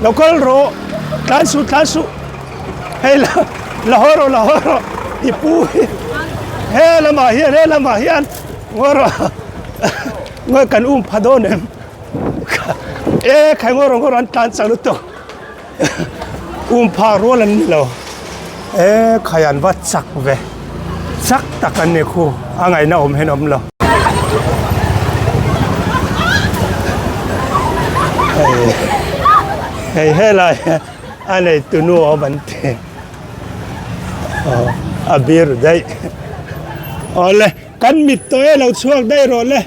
Lo kal rawh tlan suh tlan suh hei la la haw rawh la haw rawh i pu hi he lamah hian he lamah hian ngawi rawh ngawi kan um pha dawn em e khai ngawi rawh ngawi rawh an tlan chak lutuk um pha rual an ni lo e khai an va chak ve chak tak an ni khu a ngaihna awm hian awm lo. Hei helai a nei tunu awm an ti a bir daih awle kan mit tawh e lo chhuak daih rawh le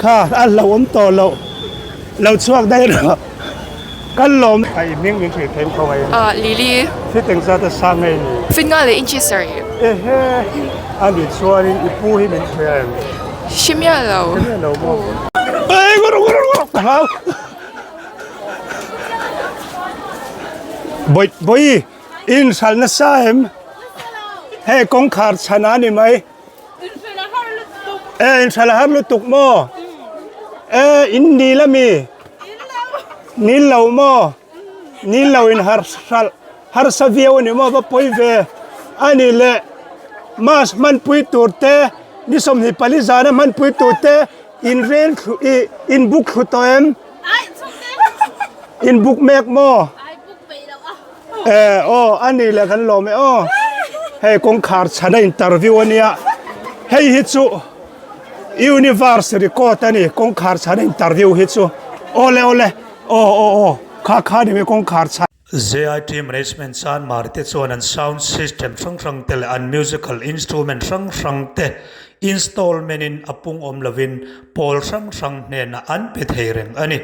kha a hlauhawm tawh loh lo chhuak daih rawh kan lawm a i hming min hrilh theih khaw mai ah Lily fit engzat a sang nge ni fit nga leh inches sarih ehe a nih chuanin i pu hi min hria em hre miah lo hre miah lo maw ei ngawr ngawr ngawr ka hlau Bawi bawi in hral nasa em hei kawngkhar chhan a ni mai E in hral har lutuk maw e in nil ami nil lo maw nil lo in har hral harsa viau ani maw va pawi ve ani leh mass hmanpui tur te ni 24 zana hmanpui tur te in rel thlu i in book thlu tawh em in book mek maw. E aw a ni leh kan lawm e aw hei kawngkhar chhana interview a nia hei hi chu universe record a ni kawngkhar chhana interview hi chu awle awle aw aw aw kha kha ni mai kawngkhar chhan. JIT Management chuan Marte chuan an sound system hrang hrang te leh an musical instrument hrang hrang te installment in a pung awm lovin pawl hrang hrang hnenah an pe thei reng a ni.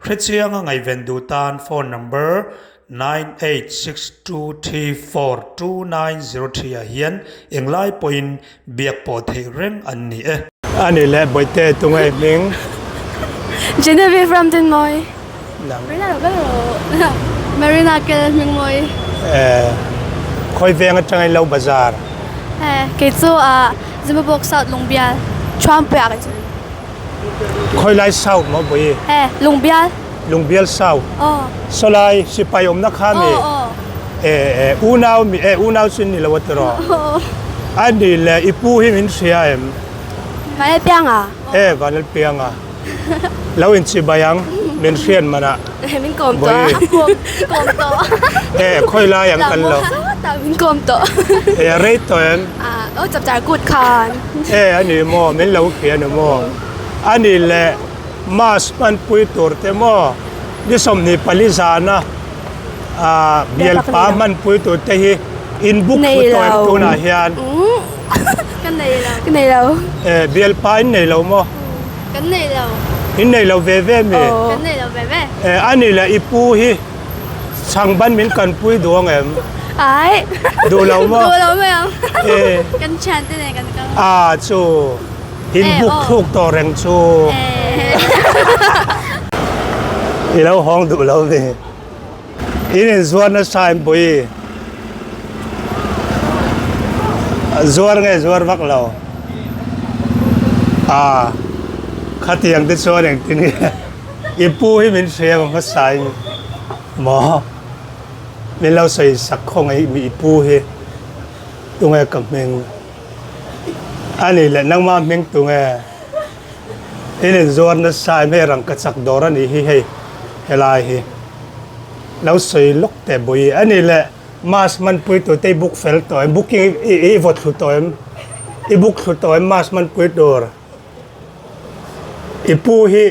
Hrechianga ngaihven duh tan phone number 9862342903 ah hian englai pawhin biak pawh theih reng an ni e. A ni le Bawihte tunge i hming? Genevieve Ramdinmawi. Nang. Marina lo ber rawh. Marina Kel Hmingmawi. Eh, khawi veng atanga in lo bazar? Eh, kei chu ah Zimabawk South Lungbial, Thuampuiah kei chu. Khawilai South maw Bawi? Eh, Lungbial. Lungbial South. Aw. Sawlai sipai awmna kha mi? Aw, aw. Eh, eh, unau mi, eh, unau chu ni lo a tiraw? Aw. A ni le, i pu hi min hria em? Vanlalpianga. Eh, Vanlalpianga. Lo inchibai ang, min hriat manah. Min kawm tawh a. Kawm tawh. Eh, khawilai ang kan lo. Min kawm tawh. Eh, a rei tawh em? Ah, aw chapchar kut khan. Eh, a ni maw, min lo hria ni maw. A ni le, mass hmanpui tur te maw, ni 24 zana ah bialpa hmanpui tur te hi in book thu tawh em tunah hian? Ka nei lo. Ka nei lo. Eh, bialpa in nei lo maw? Kan nei lo. In nei lo ve ve mi? Kan nei lo ve ve. Eh, a ni le i pu hi chhangban min kanpui duh ang em? Ai. Duh lo maw? Duh lo mai ang. Eh. Kan thian te nen kan kal. Ah, chu. In buk thluk tawh reng chu. Eh. I lo hawng duh lo mi? In inzuar nasa em pui? Zuar nge zuar vak lo? Ah, khatiang te chuan engtin nge i pu hi min hria ang hmasa in maw? Min lo sawi sak khawngaih mi i pu hi tunge ka hming? A nih leh nangma hming tunge? In inzuar nasa em hei rangkachak dawr a nih hi hei helai hi. Lo sawi lawk teh bawi a ni le mass hmanpui tur te i book fel tawh em booking i i vaw thlu tawh em i book thlu tawh em mass hmanpui tur i pu hi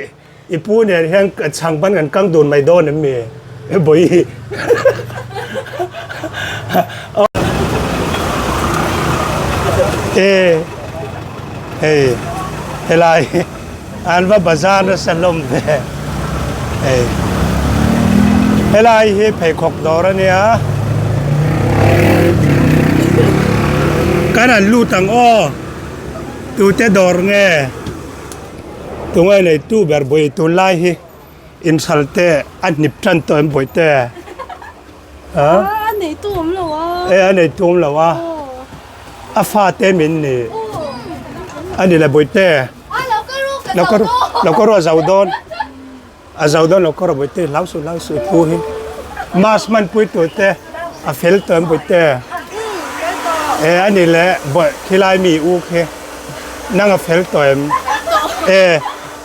i pu nen hian chhang ban kan kang dun mai dawn em mi bawi e hei helai An va bazar nasa hlawm ve. Hei. Helai hi pheikhawk dawr a nia. Kan han lut ang aw. Tute dawr nge? Tunge neitu ber bawih tunlai hi inhral te a hnip tan tawh em bawih te? A neitu awm lo a. E a neitu awm lo a. A fate min ni. A ni le bawih te. Lo ka ru, lo ka ru a zo dawn. A zo dawn lo ka ru bawih te hlau suh hlau suh i pu hi. Mass man pui tur te a fel tawh em pui te? E ani le bawih khilai mi u khi nang a fel tawh em? E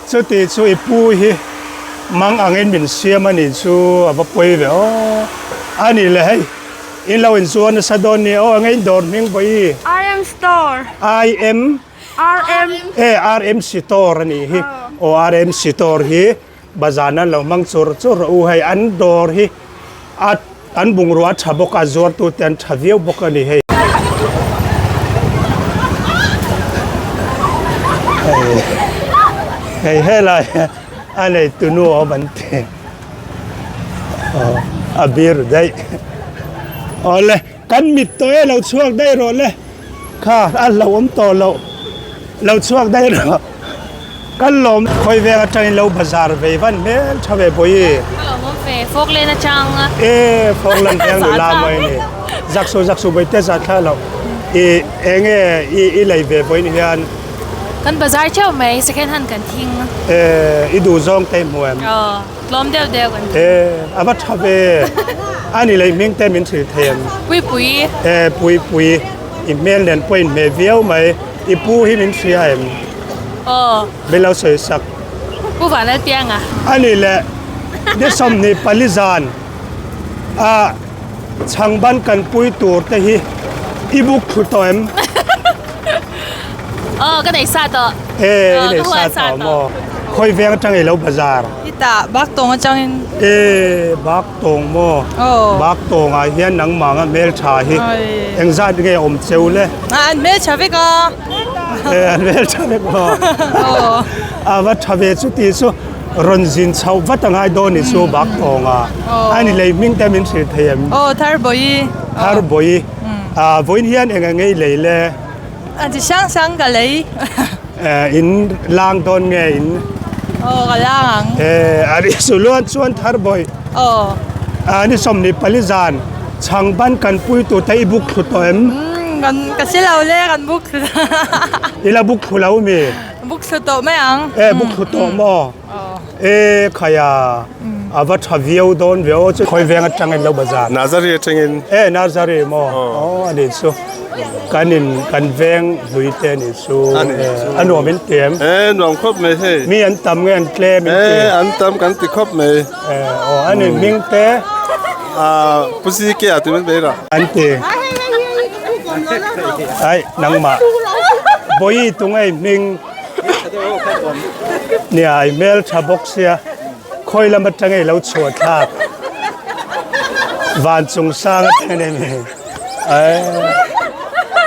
chuti chu i pu hi mang angin min siam a nih chu a va pawi ve aw. Ani le hei in lo inzuar nasa dawn nia aw enge in dawr hming bawih i? RM store. IM RM. E RM Store a nih hi. Aw RM Store hi Bazar nan lo hmang chur chur rawh u hei an dawr hi a an bungrua a tha bawk a zuartu te an tha viau bawk a ni hei. Hei helai a nei tunu awm an ti aw a bir daih awle kan mit tawh e lo chhuak daih rawh le. Kha a hlauhawm tawh loh lo chhuak daih rawh kan lawm khawi veng atangin lo bazar vei van hmel tha ve pawh i. Ka lawmawm ve Falkland atang. E Falkland veng nula mai ni zaksu zaksu vawi te zat thla loh i enge i i lei ve vawiin hian. Kan bazar theuh mai second hand kan thing. E i duh zawng te i hmu em? Aw tlawm deuh deuh kan thing. E a va tha ve ani lei hming te min hrilh thei em? Puipui. E Puipui i hmel nen pawh in hmeh viau mai i pu hi min hria em? Aw. Min lo sawi sak. Pu Vanlalpianga. Ani leh ni 24 zan a chhangban kan pui tur te hi i buk thlu tawh em? Aw ka nei sa tawh. E i nei sa tawh maw? Khawi veng atang i lo bazar? Hetah Baktawng atangin. E Baktawng maw? Aw. Baktawng ah hian nangmah anga hmeltha hi engzat nge awm cheu le? A an hmeltha vek a. E an hmeltha vek maw? Aw. A va tha ve chuti chu rawn zin chhoh vat a ngai dawn ni chu Baktawng ah. Ani lei hming te min hrilh thei em? Aw Tharbawi. Tharbawi. A vawiin hian eng eng ngei lei le? A chi hrang hrang ka lei. In lang dawn nge in? Aw ka lang ang. E a ri su luan chuan Tharbawi. Aw. A ni 24 zan chhangban kan pui tur te i buk thlu tawh em? Kan ka si lo le kan buk thlu. I la buk thlu lo mi? Buk thlu tawh mai ang. E buk thlu tawh maw? E khaia a va tha viau dawn ve aw chu khawi veng atangin lo bazar. Nazari atangin. E Nazari maw aw ani chu kan in kan veng hlui te ani chu a nuam in ti em. E nuam khawp mai hei. Mi an tam nge an tlem in ti. E an tam kan ti khawp mai. E aw ani hming te. A pusi ke a ti mai mai ra. An ti. Ai nangmah Bawi tungei hming. Nia i hmel tha bawk sia khawi lam atanga i lo chhuah thlak van chung sang atanga nei mai eh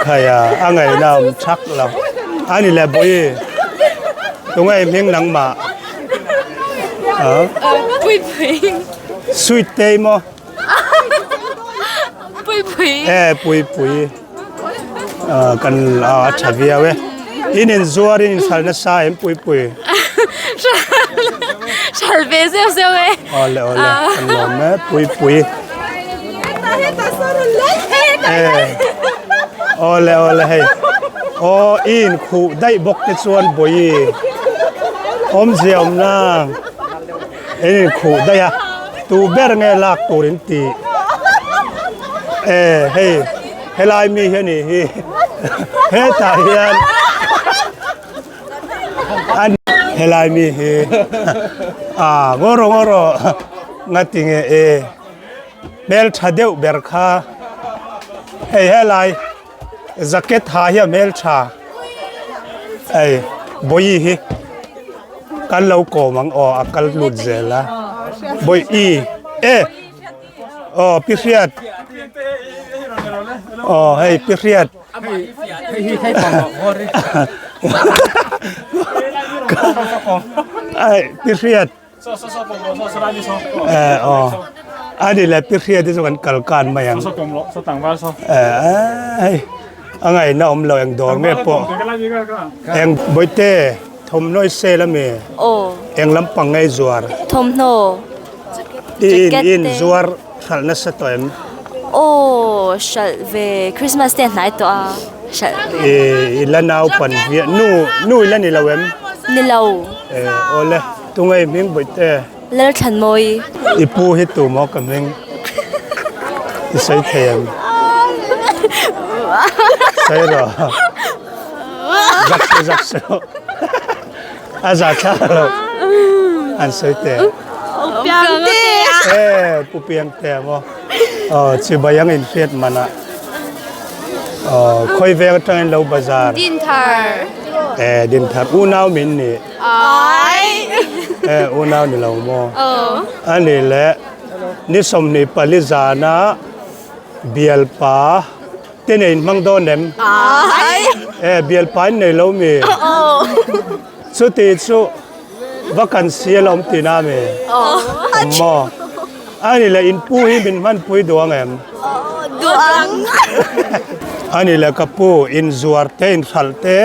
khaia a ngaihna awm thak lo a ni le bawi tunge i hming nangmah pui pui sweet te maw pui pui eh pui pui. Kan a tha viau e. In inzuar in inhral nasa em pui pui? Hral ve zeuh zeuh e. Awle awle kan lawm e pui pui. Awle awle hei. Aw i inkhuh daih bawk te chuan bawi awmzia awm nang. In inkhuh daih a tu ber nge lak tur in tih e hei helai mi hi a nih hi hetah hian an helai mi hi ah ngaw rawh ngaw rawh ngati nge e hmeltha deuh ber kha hei helai jacket ha hi a hmeltha hei bawi hi kan lo kawm ang aw a kal lut zel a bawi e aw pi hriat aw hei pi hriat ai pi hriat. Eh aw a ni le pi hriat hi chu kan kal kan mai ang eh hei a ngaihna awm lo eng dawr nge pawh eng bawihte thawmhnaw i sel ami eng lampang nge i zuar thawmhnaw i in in zuar hralh nasa tawh em aw hralh ve Christmas te a hnai tawh a hralh ve i la naupan viah nu nu i la ni lo em ni lo eh awle. Tunge i hming bawihte? Lalthlanmawi. I pu hi tu maw ka hming? I sawi thei em? Sawi rawh. Zak suh zak suh. A za thla lo. An sawi teh. Piangte. E Pu Piangte maw. Aw chibai ang inhriat manah. Aw khawi veng atangin lo bazar. Dinthar. E Dinthar unau min ni. Ai. E unau ni lo maw. Aw. Ani leh ni 24 zana bialpa te nei in hmang dawn em? Ai. E bialpa in nei lo mi? Aw. Chuti chu va kan sial a awm tihna mi? Aw. Awm maw? Ani leh in pu hi min hmanpui duh ang em? Duh ang. Ani leh ka pu in zuar te in hralh te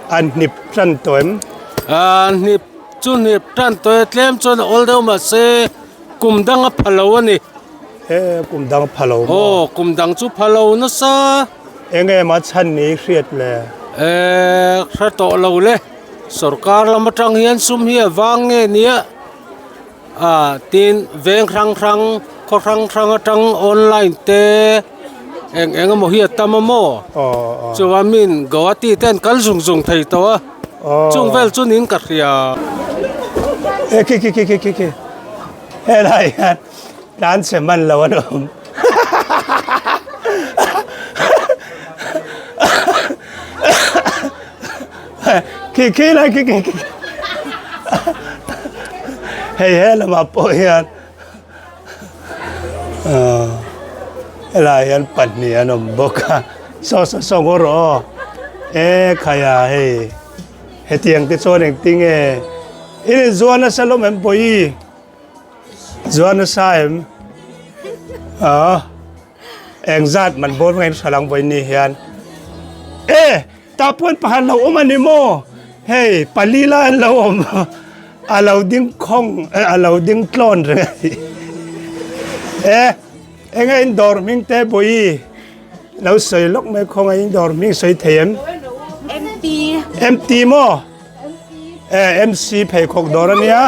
an hnip tan tawh em? An hnip chu hnip tan tawh e, tlem chuan a awl deuh mahse kum dang a pha lo a ni. E kum dang a pha lo maw? Aw kum dang chu pha lo nasa. Enge mah chhan ni hriat le? E hre tawh lo le, sorkar lam atang hian sum hi a vang nge nia. Ah tin veng hrang hrang khaw hrang hrang atang online te eng eng emaw hi a tam a maw chuan min Guwahati te an kal zung zung thei tawh a chung vel chu niin ka hria. E khi khi khi khi khi helai hian tlan chhe hman lo an awm Khi khi lai khi khi khi hei he lamah pawh hian ah helai hian pahnih an awm bawk a saw saw saw ngaw rawh aw e khaia hei hetiang te chuan engtin nge in inzuar nasa lawm em pawh zuar nasa em ah. Eng zat man bawr ngain hra lang vawi ni hian e ta pawn pakhat lo awm a ni maw hei pali lai an lo awm a lo ding khawng a lo ding tlawn reng a ni e enge in dawr hming te bawi lo sawi lawk mai khawng a in dawr hming sawi thei em MT MT maw e MC pheikhawk dawr a nia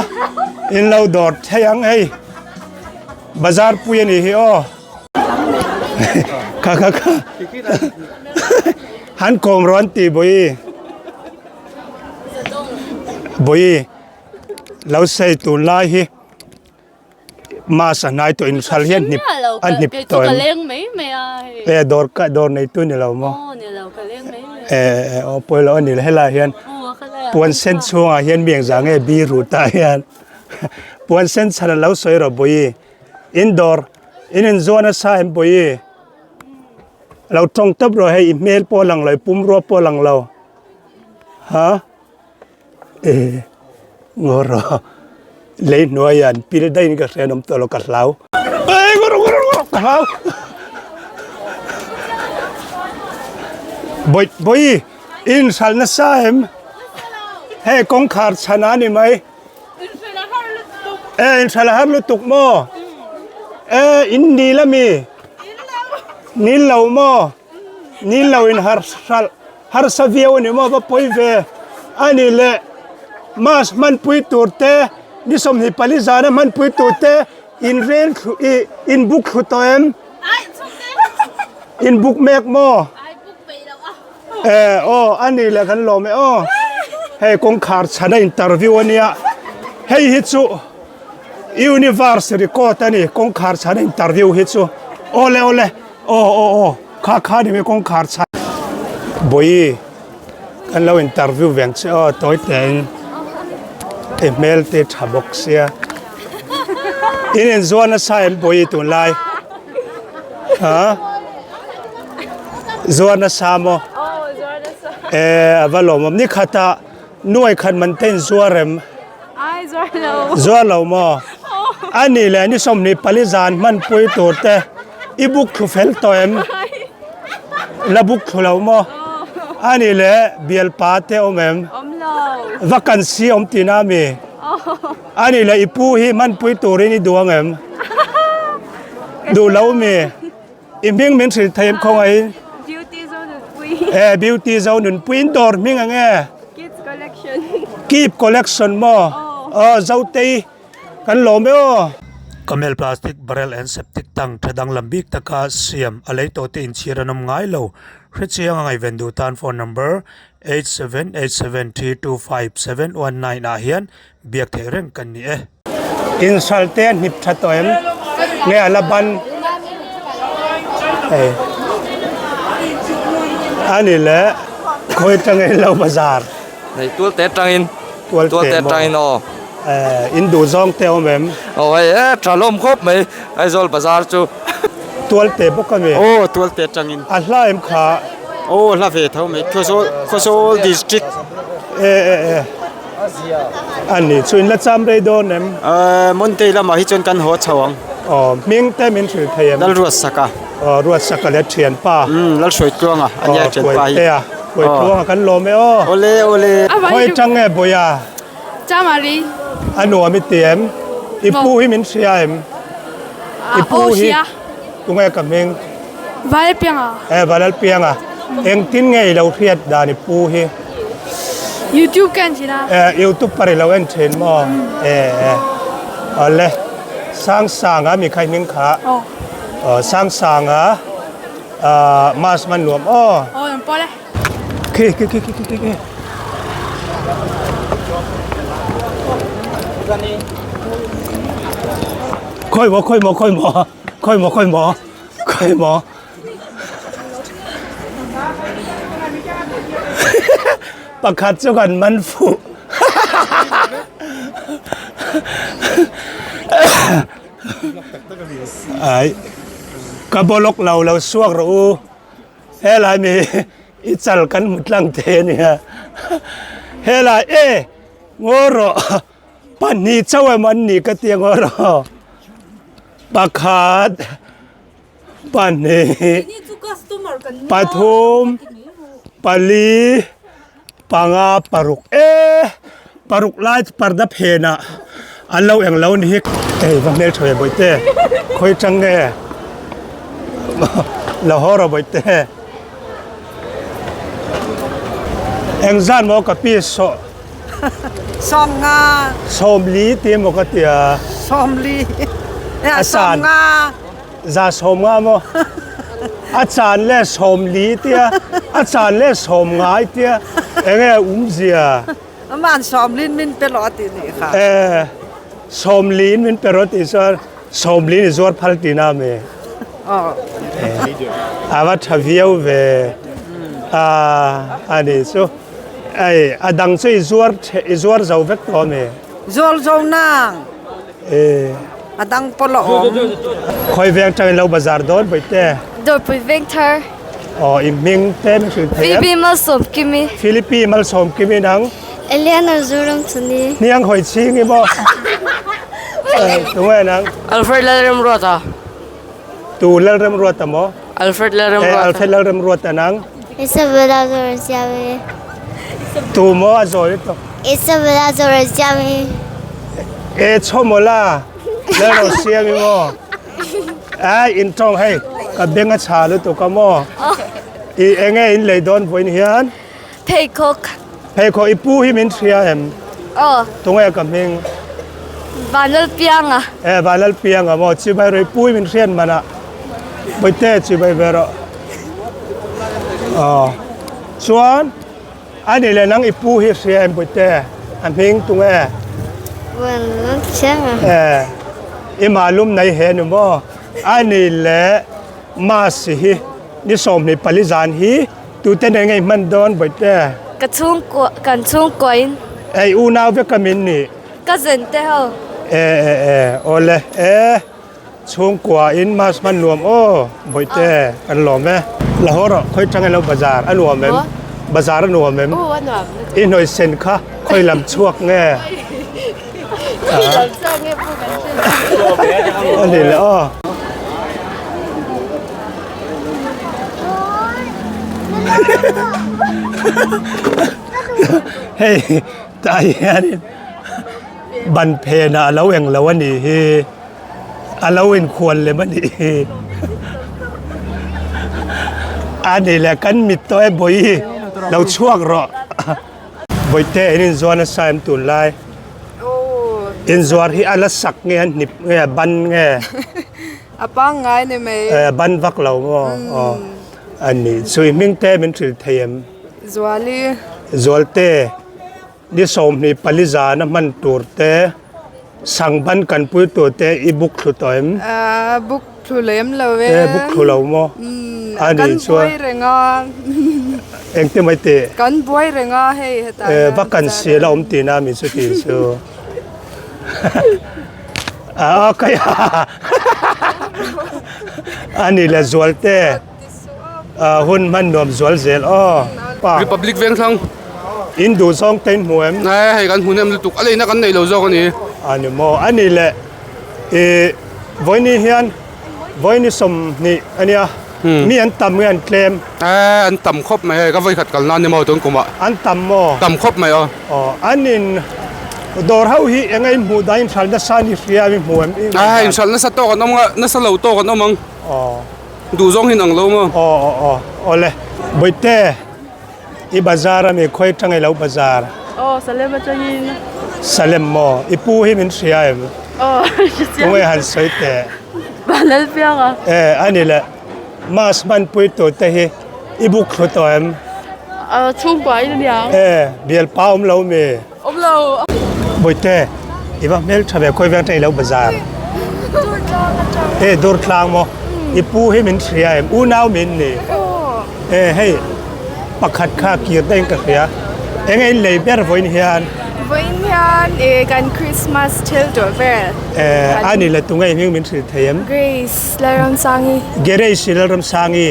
in lo dawr thei ang hei. Bazar pui a nih hi aw. Kha kha kha. Han kawm rawh an ti bawi. Bawi lo sei tun lai hi mas a hnai tawh in hral hian hnip a hnip tawh em. E dawr ka dawr nei tu ni lo maw. E e aw pawi lo a ni helai hian puan sen chhungah hian mi engzah nge biru tah hian. Puan sen chhan an lo sawi rawh bawi in dawr in inzuan nasa em bawi lo tawng tawp rawh hei i hmel pawh a lang lo i pumrua pawh a lang lo ha e ngaw rawh lei hnuaiah an pil daih in ka hria an awm tawh lo ka hlau e ngaw rawh ngaw rawh ngaw rawh ka hlau bawi bawi in hralh nasa em hei kawngkhar chhan a ni mai. E in hralh a har lutuk maw? E in nil ami? Nil lo maw? Nil lo in har hralh harsa viau ani maw va pawi ve ani le mask hmanpui tur te ni 24 zana hmanpui tur te in rel thlu i in book thlu tawh em? In book mek maw? E aw ani le kan lawm e aw hei kawngkhar chhana interview ania hei hi chu universe record ani kawngkhar chhana interview hi chu awle awle aw aw aw kha kha ni mai kawngkhar chhan bawi kan lo interview veng che aw tawi tein i hmel te tha bawk sia in inzuar nasa em bawi tunlai ha. Zuar nasa maw? E a va lawmawm ni khatah nuai khat man te in zuar em? Ai zuar lo. Zuar lo maw? A nih leh ni 24 zan hmanpui tur te i book thlu fel tawh em? La book thlu lo maw? A nih leh bialpa te awm em? Awm lo. Vacancy awm tihna ami? A nih leh i pu hi hmanpui turin i duh ang em? Duh lo mi? I hming min hrilh thei em khawngaih? Beauty Zo Nunpui. E Beauty Zo Nunpui in dawr hming ang e? Kids Collection. Keep Collection maw? Aw Zotei kan lawm e aw. Camel plastic barrel and septic tank tha danglam bik taka siam a lei tawh te inchhir an awm ngai lo. Hrechiang a ngaihven duh tan phone number 8787325719 ah hian biak theih reng kan ni e. Inhral te a hnip tha tawh em? Nge a la ban? Hei a ni le khawi atangin lo bazar. Nei tual te atangin. Tual te atangin aw. Eh in duh zawng te awm em? Aw hei e tha hlawm khawp mai Aizawl bazar chu. Tual te bawk a mi? Aw tual te atangin. A hla em kha? Aw hla ve tho mai Khawzawl Khawzawl district. E e e. A ni chu in la cham rei dawn em? Eh Monday lamah hi chuan kan haw chho ang. Aw hming te min hrilh thei em? Lalruatsaka. Aw Ruatsaka leh thianpa. Umm Lalhruaitluanga a nia thianpa hi. Aw Kuaitea Kuaitluanga kan lawm e aw. Awle awle. Khawi tang nge Bawia? Chamari. A nuam i ti em? I pu hi min hria em? I pu hi tunge ka hming? Valpianga. E Valalpianga. Engtin nge i lo hriat dan i pu hi? YouTube ka en thin a. E YouTube par i lo en thin maw? E e. Awle. Sangsanga mi kha i hming kha. Aw. Sangsanga mask man nuam aw. Aw an pawh le. Khi khi khi khi khi khi. Khoi maw khoi maw khoi maw khoi maw khoi maw khoi maw. Pakhat chu kan man fuh. Ai ka bolok lo lo suak rawh u. Helai mi i chal kan hmu tlang te a nia. Helai e ngaw rawh pahnih chauh emaw an nih ka ti a ngaw rawh. Pakhat pahnih pathum pali panga paruk e paruk lai chu parda phenah an lo eng lo ni hi. Hei va hmeltha ve bawihte khawi tang nge la haw rawh bawihte engzat maw ka pi sawh Sawm nga. Sawm li ti emaw ka tia. Sawm li. A sawm nga. Za sawm nga maw? A chan le sawm li tia, a chan le sawm ngai tia, enge umzia? Aman sawm lin min pe lo ti nih kha. Eh, sawm lin min pe ro ti chuan sawm lin i zuar phal ti na mi. Oh. Ava tha viau ve. A ani chu. Ei, a dang chu i zuar i zuar zo vek tawh mi. Zuar zo nang. Eh. A dang pawh a awm. Khawi veng tangin lo bazar dawn Bawihte? Dawrpui veng thar. Aw i hming te min hrilh thei em? Phoebe Malsawmkimi. Philippi Malsawmkimi nang? Eliana Zoramchhani. Hniang hawi chhing i maw? Tunge nang? Alfred Lalremruata. Tu Lalremruata maw? Alfred Lalremruata. Eh Alfred Lalremruata nang? Isabella Zoramsiami. Tu maw a zawi tawh? Isabella Zoramsiami. E chhawmawla Lalrosiami maw? Ai in tawng hei ka beng a chha lutuk a maw? I enge in lei dawn vawiin hian? Pheikhawk. Pheikhawk i pu hi min hria em? Aw. Tunge ka hming? Vanlalpianga. E Vanlalpianga maw? Chibai rawh i pu hi min hriat manah Bawihte chibai ve rawh. Aw. Chuan A nih leh nang i pu hi hria em Bawihte? A hming tunge? Vanlalpianga. E i malum nei he ni maw? A nih leh Mas hi ni 24 zan hi tute nen nge i hman dawn Bawihte? Ka chhungkua kan chhungkua in. Ei unau vek a min nih? Ka zen te ho. E e e awle e. Chhungkua in mask hman nuam aw Bawihte kan lawm e. Lahore ah khawi tang ilo bazar a nuam em? Bazar a nuam em? I hnawih sen kha khawi lam chhuak nge? A ni le aw. Hei tah hianin ban phenah a lo eng lo a nih hi. A lo inkhual lem a nih hi. A nih leh kan mit tawh e Bawihi lo chhuak rawh. Bawihte in inzuan a sa em tunlai? Aw. Inzuar hi a la sak nge a hnip nge a ban nge? A pangngai ni mai. Eh, ban vak lo maw? Aw, a ni. Chu i hming te min hrilh thei em? Zuali. Zualte, ni 24 zana hman tur te, sangban kan pui tur te i book thlu tawh em? A book thlu lem lo e. Eh, book thlu lo maw? A ni Kan chuan. buai reng a. Engti mai teh? Kan buai reng a hei hetah Eh, hian. vacancy la awm tihna mi chu tih chu. A kai a ni le Zualte hun hman nuam zual zel aw pa. Republic Vengthlang. In duh zawng te in hmu em? Eh hei kan hmu hnem lutuk a leina kan nei lo zawk a ni. A ni maw a ni le i vawiini hian vawiini 20 a nia mi an tam nge an tlem? Eh an tam khawp mai hei ka vawikhat kalna a ni maw tun kumah. An tam maw? Tam khawp mai aw. Aw an in dawr ho hi eng a in hmuh dan in hral nasa ni hria mi hmu em? A in hral nasa tawk an awm a nasa lo tawk an awm ang. Aw. Duh zawng hi an ang lo maw? Aw aw aw awle Bawihte i bazar ami khawi tang i lo bazar? Aw Salem atangin. Salem maw? I pu hi min hria em? Aw hria chiang. Tunge han sawi teh? Vanlalpianga. Eh ani le. Mass hmanpui tur te hi i buk thlu tawh em? Chhungkua in ania. E, bial pa awm lo mi? Awm lo. Bawihte, i va hmel tha ve khawi veng tang i lo bazar? Dur tlang atang. E, dur tlang maw? I pu hi min hria em? Unau min ni? E, hei pakhat kha kir daih in ka hria. Enge in lei ber vawiin hian? Vawiin hian e kan Christmas thil tur vel. E, a ni le tunge i hming min hrilh thei em? Grace. Lalramsangi. Grace Lalramsangi.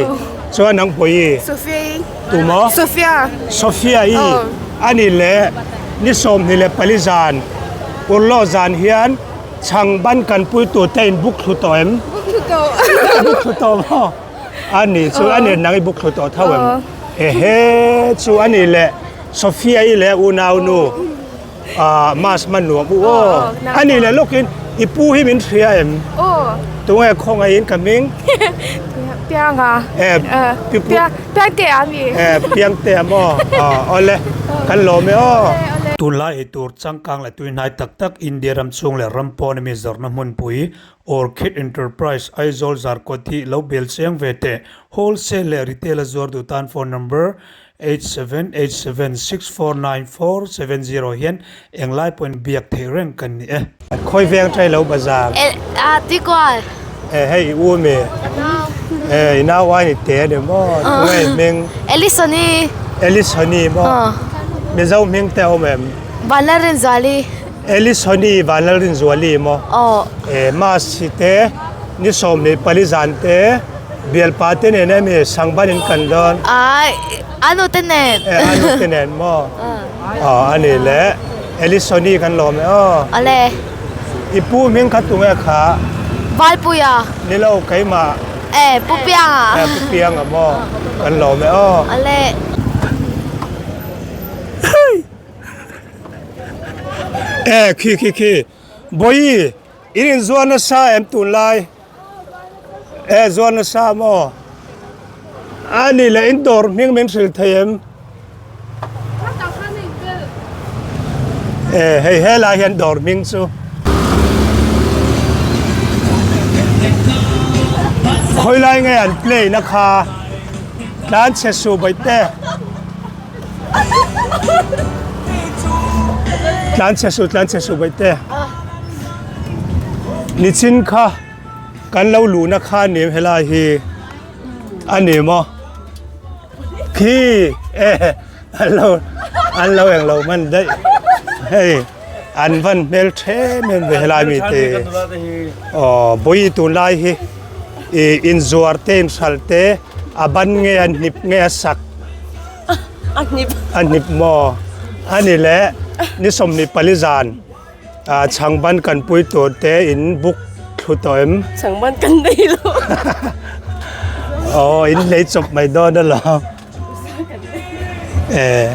Chuan nang pawh i? Sophia-i. Tumaw? Sophia. Sophia-i. Ani leh ni 24 zan, Urlawh zan hian chhang ban kan pui tur te in book thlu tawh em? Book thlu tawh. Book thlu tawh maw? Ani chu ani nang i book thlu tawh tho em? Ehe chu ani leh Sophia-i leh unau nu. Ah mass hman nuam u aw. A ni leh lawkin i pu hi min hria em? Aw. Tunge khawngaih in ka hming? Pianga. Eh Piang Piangte a mi. Eh Piangte a maw? Aw awle kan lawm e aw. Tunlai ei tur changkang leh tuihnai tak tak India ram chhung leh ram pawn ami zawrhna hmunpui Orchid Enterprise Aizawl Zarkawt hi lo bel chiang ve teh. Wholesale leh retail a zuar duh tan phone number 8787649470 hian englai pawhin biak theih reng kan ni e. Khawi veng trai lo bazar. Eh a ti kual. Eh hei i u mi. Eh i nau ai ni te ni maw tunge i hming. Elisoni. Elisoni maw. Mizo hming te awm em. Vanlalrinzuali. Elisoni Vanlalrinzuali maw. Aw. Eh mass hi te ni 24 zan te. Bialpa te nen emi sangban in kan dawn. Ai a nu te nen. E a nu te nen maw. Aw a ni le Elisoni kan lawm e aw. Awle. I pu hming kha tunge kha? Valpuia. Ni lo keimah. E Pu Pianga. E Pu Pianga maw kan lawm e aw. Awle. E khi khi khi Bawihi in inzuar nasa em tunlai? E zuar nasa maw? A ni leh in dawr hming min hrilh thei em? E hei helai hian dawr hming chu. Khawilai nge an play na kha tlan chhe su baihte. Tlan chhe su tlan chhe su baihte. Nichin kha kan lo luhna kha a ni em helai hi a ni maw khi e an lo an lo eng lo hman daih hei an van hmel them em ve helai mi te aw bawi tunlai hi ih inzuar te inhralh te a ban nge a hnip nge a sak a hnip a hnip maw a ni le ni 24 zan. Ah chhangban kan pui tur te in book thlu tawh em? Chhangban kan nei lo. Aw in lei chawp mai dawn alawm. Eh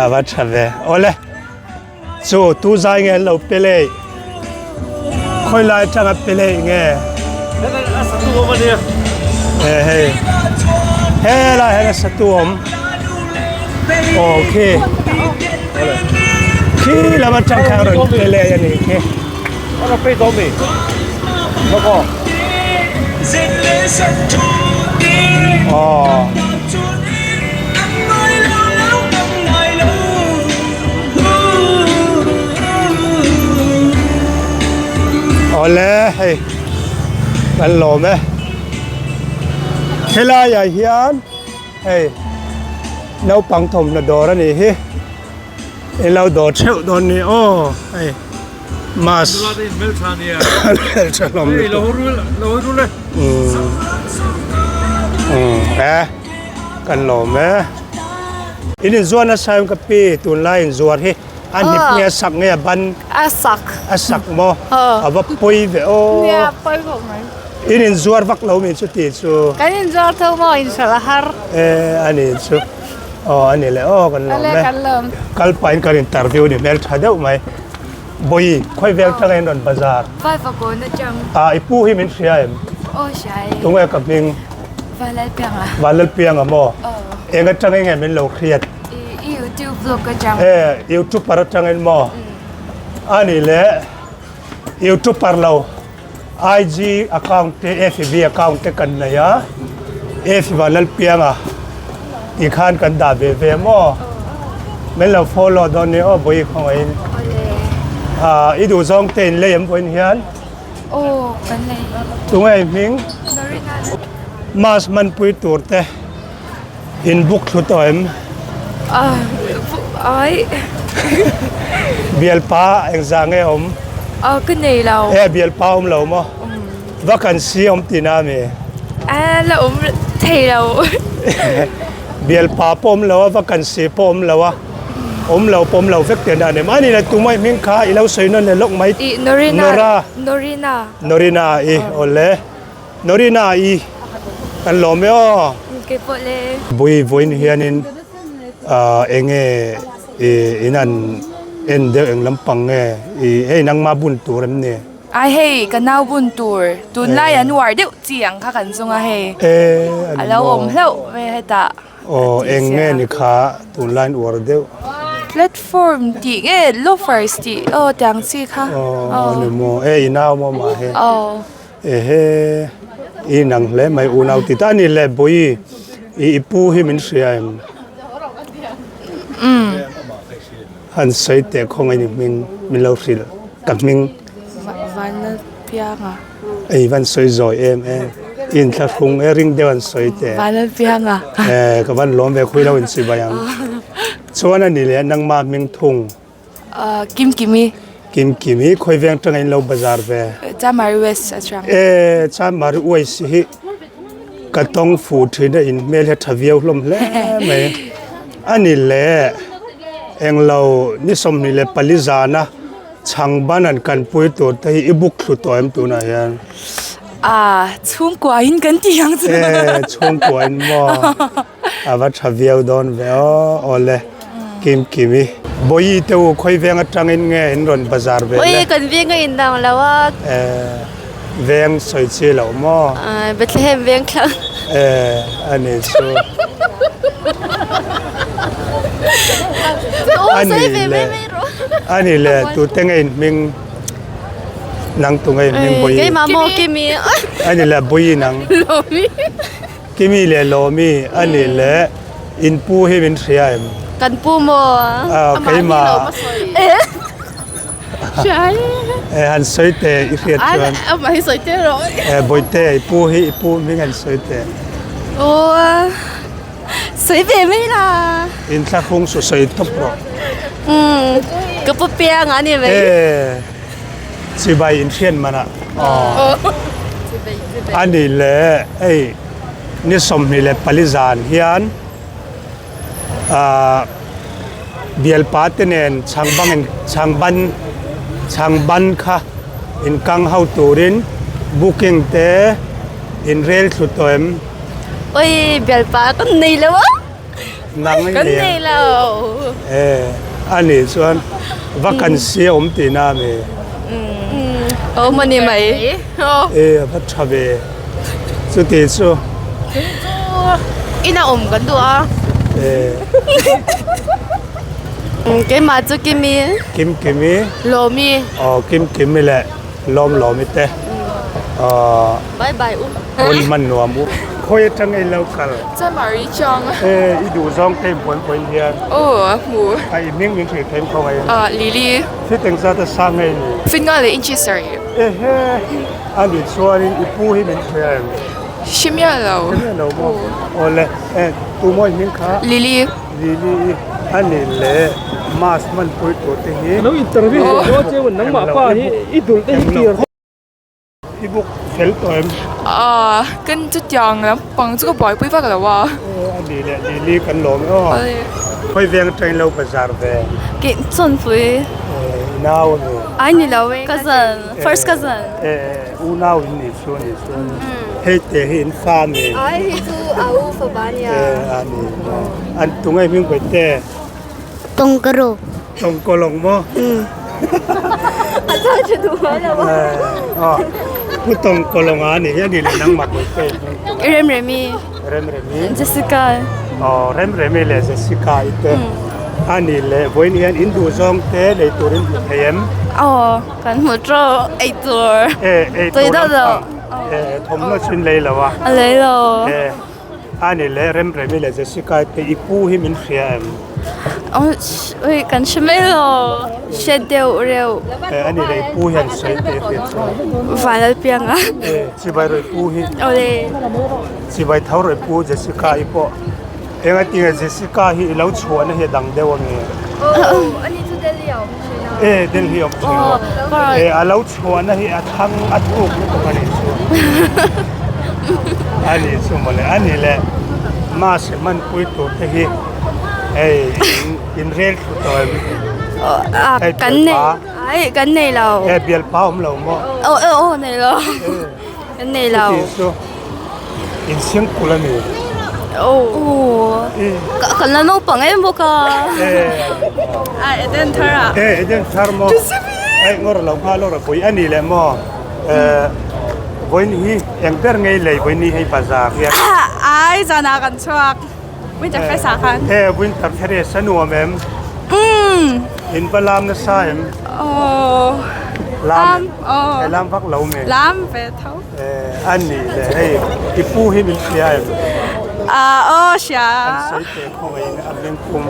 a va tha ve. Awle chu tu zai nge an lo pe lei? Khawi lai atanga pe lei nge? A satu awm a nia. Eh hei helai hian a satu awm. Aw khi. Khi lam atang khan rawn pe leh a nih khi. Aw. Awle hei kan lawm e. Helai ah hian hei naupang thawmhnaw dawr a nih hi. I lo dawr theuh dawn ni aw hei mask hmeltha hlawm lutuk umm e kan lawm e in inzuar nasa em ka pi tunlai inzuar hi a hnip nge a sak nge a ban a sak a sak maw a va pawi ve aw nia pawi khawp mai in inzuar vak lo mi chuti chu kan inzuar tho maw inhralh a har e a ni chu. Aw a ni le aw kan lawm e. Kan lawm. Kal pahin kan interview ni hmel tha deuh mai. Bawi khawi vel tanga in rawn bazar. Vaivakawn atang. Ah i pu hi min hria em? Aw hria e. Tunge ka hming? Vanlalpianga. Vanlalpianga maw? Aw. Eng atang enge min lo hriat? I YouTube vlog atang. E YouTuber atangin maw? A ni le YouTuber lo IG account te FB account te kan nei a, F Vanlalpianga tih khan kan dah ve ve maw? Min lo follow dawn nia aw Bawi khawngaihin. Ah i duh zawng te in lei em vawiin hian? Aw kan lei. Tunge i hming? Lorena. Mask hmanpui tur te in book thlu tawh em? Ah ai. Bialpa engzah nge awm? Ah ka nei lo. E bialpa awm lo maw? Vacancy awm tihna a mi? A la awm thei lo. Bialpa pawh awm lo a vacancy pawh awm lo a awm lo pawh awm lo vek tihna a ni. Mahni la tumah i hming kha i lo sawi nawn leh lawk mai. I Norina. Nora. Norina. Norina i awle. Norina i kan lawm e aw. Kei pawh le. Bui vawiin hianin eng nge i in an en deuh eng lampang nge i hei nangma bun tur em ni? Ai hei ka nau bun tur tunlai an uar deuh chi ang kha kan zung a hei. E a ni A lo awm hlauh ve hetah. Aw eng nge ni kha tunlai an uar deuh? Platform tih nge loafers tih aw tiang chi kha. Aw a ni maw e i nau maw mah he. Aw. Ehe, i nang hle mai unau ti ta a ni le Bawi, i i pu hi min hria em? Umm. Han sawi teh khawngaih ni hming min lo hrilh ka hming. Vanlalpianga. Ei van sawi zawi em em, i inthlahrung e ring deuh an sawi teh. Vanlalpianga. Eh, ka van lawm ve khui lo inchibai ang. Chuan a ni le nangma hming thung. Kim Kimi. Kim Kimi khawi veng tanga in lo bazar ve. Chamari West atang. E Chamari West hi ka tawng fu thin a in hmel hi a tha viau hlawm hle mai. Ani le englo ni 24 zana chhangban an kanpui tur te hi i book thlu tawh em tunah hian. A chhungkua in kan ti ang chu. E chhungkua in maw. A va tha viau dawn ve aw awle Kim Kimi. Bawi te u khawi veng atangin nge in rawn bazar ve le? Oi kan veng a indang lo a. Eh veng sawi chi lo maw? Bethlehem veng thlang. Eh ani chu. Ani le ani le tute nge in hming nang tu nge in hming Bawi? Keimah maw Kimi. Ani le Bawi nang. Lomi. Kimi leh Lawmi a nih leh in pu hi min hria em? Kan pu maw? Aw keimah. E han sawi teh i hriat chuan. Amah hi sawi teh rawh. E Bawihte i pu hi i pu hming han sawi teh. Aw sawi ve mai la. In thlahrung su sawi tawp rawh. Umm ka pu piang a ni mai. E chibai in hriat manah. Aw. A nih leh hei ni 24 zan hian ah bialpa te nen chhangbang in chhangban chhangban kha inkang ho turin booking te in rel thlu tawh em? Oi bialpa kan nei lo a. Nang Kan nei lo. E a nih chuan vacancy a awm tihna a mi? Awm a ni mai. E a va tha ve. Chuti chu. Chu ina awm kan duh a. E. Keimah chu Kimi. Kim Kimi. Lawmi. Aw Kim Kimi leh Lawm Lawmi te. Aw. Bye bye u. Hun hman nuam u. Khawi atang i lo kal? Chanmari Chang. E i duh zawng te in puan hian. Aw a hmu. A i hming min hrilh theih khaw ngai. Ah Lily. Fit engzat a sang nge ni? Fit nga leh inches sarih. Ehe a nih chuanin i pu hi min hria em? Hre miah lo. Hre miah lo maw? Aw le e tu maw i hming kha? Lily. Lily i a nih leh mask hman pui tur te hi. Lo interview leh dawn che nangmah pa hi i dul te hi clear. I buk fel tawh em? Aaa kan chutiang lampang chu ka buaipui vak lo a. Aw a ni leh Lily kan lawm e aw. Khawi veng atangin lo bazar ve? Kei chawnpui. I nau a mi? Ai ni lo e, cousin, first cousin. E u nau in nih chu a nih chu. Hei te hi in fa mi? Ai hei chu a u fapa a nia. E a ni maw. An tunge hming bai te? Tawngkaro. Tawngkawlawng maw? Umm. A chang tha duh mai lo a. Aw. Pu Tawngkawlawnga a nih hi a nih leh nangmah pawh i pek. Remremi. Remremi. Jessica. Aw Remremi leh Jessica i te. A nih leh vawiin hian in duh zawng te lei turin hmu thei em? Aw kan hmu tawh ei tur. E ei tur lampang. E thawmhnaw chu in lei lo a. A lei lo. E. A ni le, Remremi leh Jessica te i pu hi min hria em? Ui, kan hre mai lo. Hre deuh reuh. E, a ni le, i pu hian sawi tih a hriat chuan. Vanlalpianga. E, chibai rawh i pu hi. Awle. Chibai tho rawh i pu Jessica i pawh. Eng a tinge Jessica hi i lo chhuahna hi a dang deuh ange? Aw, a ni chu Delhi a awm thin a. E, Delhi a awm thin a. E, a lo chhuahna hi a thang a thuk lutuk a nih chu. A nih chu mawle, a nih leh Mass hmanpui tur te hi hei in rel thlu tawh em? A, kan nei, ai kan nei lo. E, bialpa awm lo maw? Aw, aw nei lo. Kan nei lo. Chuti chu insiamkul a ni. Aw, kan la naupang em bawk a. A Eden thar a. E, Eden thar maw? Ai ngawr lo nghal lawk a pui a ni leh maw? Vawiin hi eng ber ngei lei vawiin ni hei bazar hian. Ai zanah kan chhuak winter fest ah khan. E winter fest a nuam em? Umm. In va lam nasa em? Aw. Lam em? Aw. E lam vak lo me? Lam ve tho. E a ni le hei i pu hi min hria em? A aw hria. An sawi teh khawngaihin a mengpum.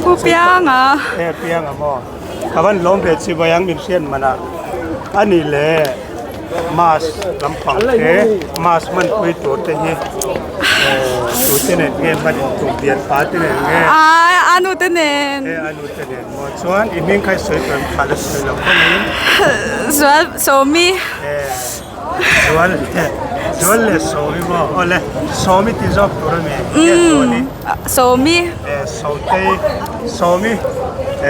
Pu Pianga. E Pianga maw? Ka van lawm ve chi vai ang min hriat man ah a ni le mass lampang te mass hmanpui tur te hi tu te nen nge hman in tum bian pa te nen nge Ai a nu te nen e a nu te nen maw chuan i hming kha i sawi tawh em kha la sawi lo khaw mai in Zual Sawmi e Zual le Zual le Sawmi maw aw le Sawmi ti zawk tur a mi nge Zuali Sawmi e Sawtei Sawmi e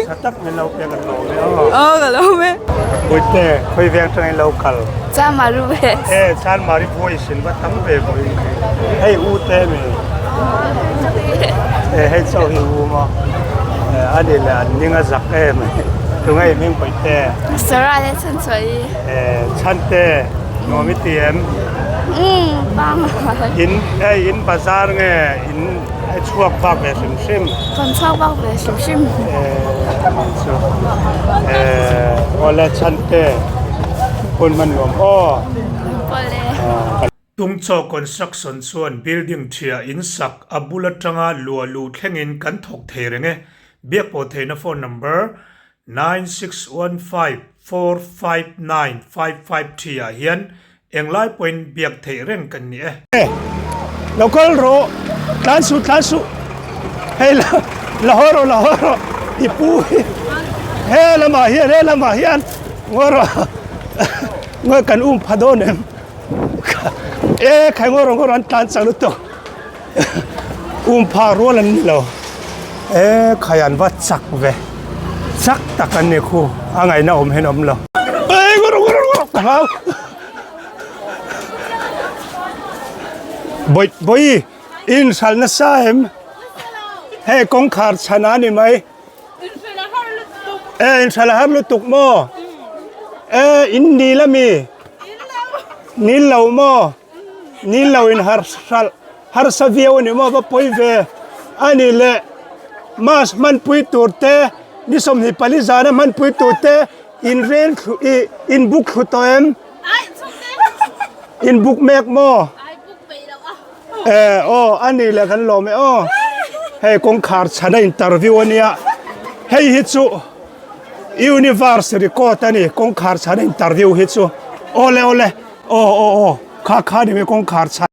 tha tak min lo pek a tlawm e aw aw ka lawm e Bawihte khawi veng atangin lo kal Chanmari ve e Chanmari voice in va tam ve bawih hei u te mi e hei chauh hi u maw a ni leh an ning a zak em tunge i hming Bawihte Sarah leh Chhanchhuahi e Chhante nuam i ti em umm pangngai in hei in bazar nge in chhuak vak ve hrim hrim kan chhuak vak ve hrim hrim e chu e awle Chhante hun hman nuam aw Awle. Tungchaw Construction chuan building ṭhia in sak a bul aṭanga luah luh thlengin kan thawk thei reng e. Biakpawh theihna phone number 9615459553 ah hian englai pawhin biak theih reng kan ni e. Lo kal rawh, tlan suh tlan suh, hei la la haw rawh la haw rawh i pu hi he lamah hian he lamah hian ngaw rawh ngaw kan um pha dawn em e khai ngaw rawh ngaw rawh an tlan chak lutuk um pha rual an ni lo e khai an va chak ve chak tak an ni khu a ngaihna awm hian awm lo e ngaw rawh ngaw rawh ngaw rawh ka hlau Bawi bawi in hral nasa em hei kawngkhar chhan a ni mai e in hral a har lutuk maw e in nil ami nil lo maw nil lo in har hral harsa viau a ni maw va pawi ve. Ani leh Mass hmanpui tur te, ni 24 zana hmanpui tur te in rel thlu i in book thlu tawh em? In book mek maw? Eh aw ani leh kan lawm e aw. Hei kawngkhar chhana interview ania hei hi chu Universe record a ni kawngkhar chhana interview hi chu awle awle aw aw aw kha kha ni mai kawngkhar chhan.